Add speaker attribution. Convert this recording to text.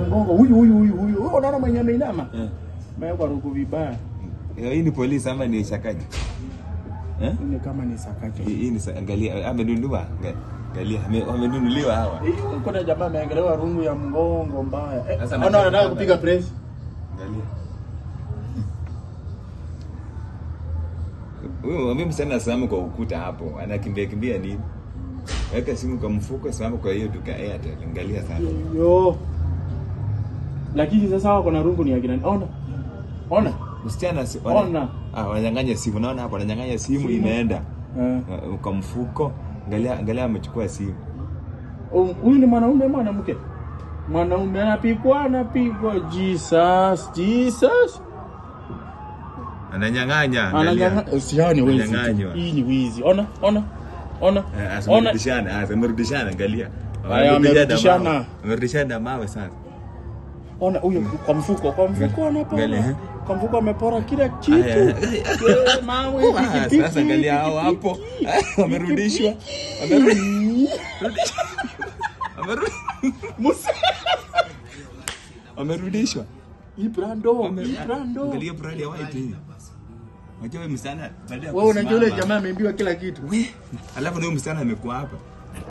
Speaker 1: ya mgongo. Huyu huyu huyu huyu. Wewe unaona mwenye ameinama?
Speaker 2: Eh.
Speaker 1: Amewekwa rungu vibaya.
Speaker 2: Hii ni polisi ama ni Sakaja? Eh?
Speaker 1: Ni kama ni Sakaja.
Speaker 2: Hii ni angalia amenunua. Angalia amenunuliwa hawa.
Speaker 1: Hii kuna jamaa ameangaliwa rungu ya mgongo mbaya.
Speaker 2: Sasa
Speaker 1: Ona anataka kupiga press.
Speaker 2: Angalia. Huyo mwambie msichana asimame kwa ukuta hapo. Anakimbia kimbia nini? Weka simu kwa mfuko, simama kwa hiyo duka Airtel. Angalia sasa.
Speaker 1: Yo. Lakini sasa hawa kuna rungu ni ya kina. Ona. Ona.
Speaker 2: Msichana si
Speaker 1: Ona.
Speaker 2: Ah, wananyang'anya simu. Naona hapo wananyang'anya simu,
Speaker 1: Simu.
Speaker 2: imeenda.
Speaker 1: Eh.
Speaker 2: Kwa mfuko. Angalia, angalia amechukua simu.
Speaker 1: Huyu ni mwanaume ama mwanamke? Mwanaume anapigwa, anapigwa. Jesus, Jesus.
Speaker 2: Ananyang'anya. Angalia.
Speaker 1: Ananyang'anya. Si hao ni wezi.
Speaker 2: Ananyang'anywa.
Speaker 1: Hii ni wizi. Ona, ona. Ona.
Speaker 2: Eh,
Speaker 1: Ona.
Speaker 2: amerudishana, amerudishana, angalia.
Speaker 1: Haya, amerudishana.
Speaker 2: Amerudishana mawe sasa.
Speaker 1: Ona huyo kwa mfuko, kwa mfuko anapora.
Speaker 2: Angalia, eh.
Speaker 1: Kwa mfuko amepora kila kitu.
Speaker 2: Aya.
Speaker 1: Mawe,
Speaker 2: Ah,
Speaker 1: pikipiki.
Speaker 2: sasa angalia hao hapo.
Speaker 1: pikipiki.
Speaker 2: Wamerudishwa.
Speaker 1: Musa.
Speaker 2: Wamerudishwa.
Speaker 1: Hii brando, hii brando.
Speaker 2: Angalia brand ya white hii. Unajua huyu msichana baada ya
Speaker 1: Wewe unajua yule
Speaker 2: kusimama-
Speaker 1: jamaa ameambiwa kila kitu.
Speaker 2: We, alafu na huyu msichana amekuwa hapa.